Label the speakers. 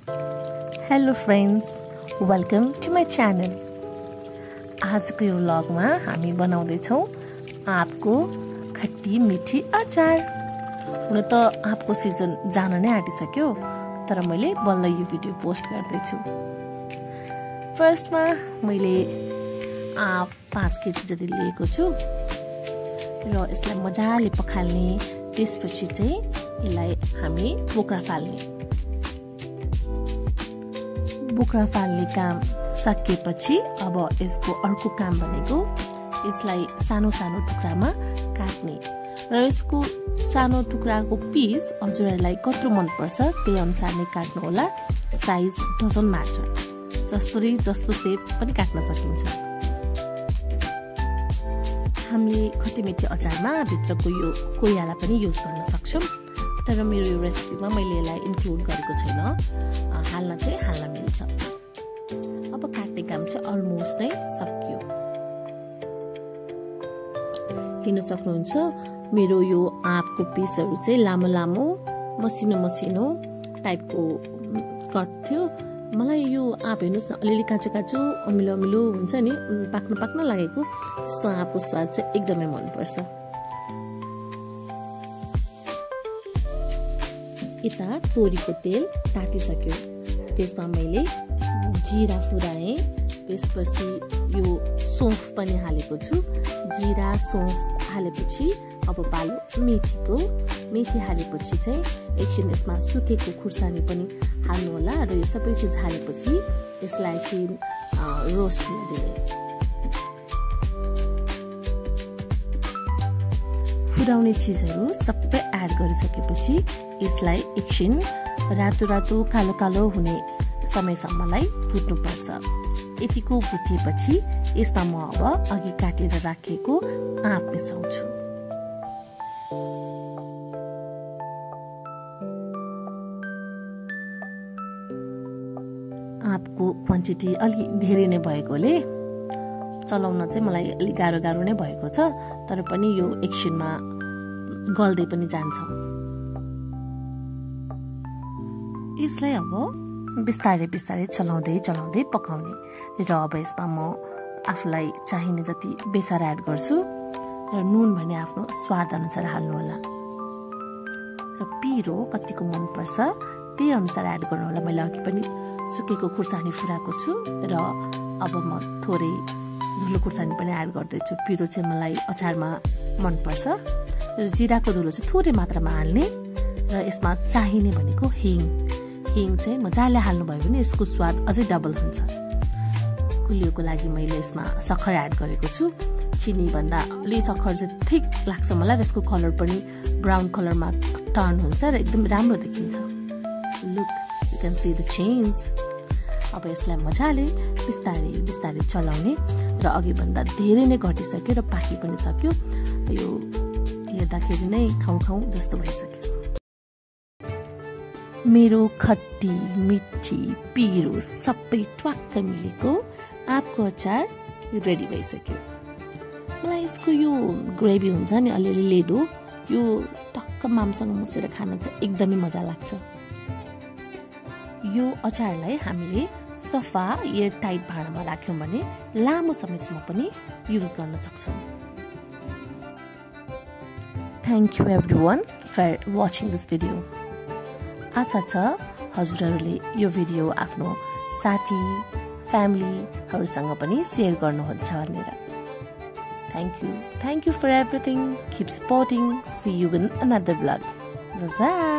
Speaker 1: Hello friends, welcome to my channel. आजको यो व्लगमा हामी बनाउँदै छौं आँपको खट्टी मिठी अचार। हुन त आँपको सिजन जान नै आँटिसक्यो, तर मैले बल्ल यो भिडियो पोस्ट गर्दै छु। फर्स्टमा मैले आँप 5 केजी जति लिएको छु र यसलाई मजाले पखाल्ने, त्यसपछि चाहिँ यसलाई हामी बोक्रा फाल्ने। बोक्रा फाल्ने काम सकिएपछि अब यसको अर्को काम भनेको यसलाई सानो सानो टुक्रामा काट्ने र यसको सानो टुक्राको पिस हजुरहरूलाई कत्रो मन पर्छ त्यही अनुसार नै काट्नु होला। साइज डजन्ट म्याटर, जस्तो शेप पनि काट्न सकिन्छ। हामीले खट्टी मिठी अचारमा भित्रको यो कोइयाला पनि युज गर्न सक्छौं, तर मेरो यो रेसिपीमा मैले यसलाई इन्क्लुड गरेको छैन। हाल्न मिल्छ। अब काट्ने काम चाहिँ अलमोस्ट नै सकियो। हेर्न सक्नुहुन्छ मेरो यो आँपको पिसहरू चाहिँ लामो लामो मसिनो टाइपको कट थियो। मलाई यो आँप हेर्नुहोस् न, अलिअलि काँचो काँचो अमिलो अमिलो हुन्छ नि, पाक्न लागेको त्यस्तो आँपको स्वाद चाहिँ एकदमै मनपर्छ। यता तोरीको तेल तातिसक्यो, त्यसमा मैले जिरा फुराएँ, त्यसपछि यो सौंफ पनि हालेको छु। जिरा सौंफ हालेपछि अब पालो मेथी हालेपछि चाहिँ एकछिन यसमा सुकेको खुर्सानी पनि हाल्नु होला र यो सबै चिज हालेपछि यसलाई एकछिन रोस्ट हुन दिने। फुराउने चिजहरू सबै एड गरिसकेपछि यसलाई एकछिन रातो कालो हुने समयसम्मलाई भुट्नुपर्छ। यतिको भुटिएपछि यसमा म अब अघि काटेर राखेको आँप मिसाउँछु। आँपको क्वान्टिटी अलि धेरै नै भएकोले चलाउन चाहिँ मलाई अलि गाह्रो नै भएको छ, तर पनि यो एकछिनमा गल्दै पनि जान्छ। यसलाई अब बिस्तारै चलाउँदै पकाउने र अब यसमा म आफूलाई चाहिने जति बेसार एड गर्छु र नुन भने आफ्नो स्वाद अनुसार हाल्नु होला र पिरो कतिको मन पर्छ त्यही अनुसार एड गर्नु होला। मैले अघि पनि सुकेको खुर्सानी फुराएको छु र अब म थोरै धुलो खुर्सानी पनि एड गर्दैछु। पिरो चाहिँ मलाई अचारमा मन पर्छ र जिराको धुलो चाहिँ थोरै मात्रामा हाल्ने र यसमा चाहिने भनेको हिङ चाहिँ मजाले हाल्नुभयो भने यसको स्वाद अझै डबल हुन्छ। गुलियोको लागि मैले यसमा सक्खर एड गरेको छु। चिनी भन्दा अलि सक्खर चाहिँ थिक लाग्छ मलाई र यसको कलर पनि ब्राउन कलरमा टर्न हुन्छ र एकदम राम्रो देखिन्छ। Look, you can see the change. अब यसलाई मजाले बिस्तारै चलाउने र अघि भन्दा धेरै नै घटिसक्यो र पाकी पनि सक्यो। यो हेर्दाखेरि नै खाउँ जस्तो भइसक्यो। मेरो खट्टी मिठी पिरो सबै ट्वाक्क मिलेको आँपको अचार रेडी भइसक्यो। मलाई यसको यो ग्रेभी हुन्छ नि अलिअलि लेदो, यो टक्क मामसँग मुसेर खान चाहिँ एकदमै मजा लाग्छ। यो अचारलाई हामीले सफा एयर टाइट भाँडामा राख्यौं भने लामो समयसम्म पनि युज गर्न सक्छौं। Thank you everyone for watching this video. आशा छ हजुरहरूले यो भिडियो आफ्नो साथी फ्यामिलीहरूसँग पनि सेयर गर्नुहुन्छ भनेर। Thank you for everything. Keep supporting. See you in another blog. By.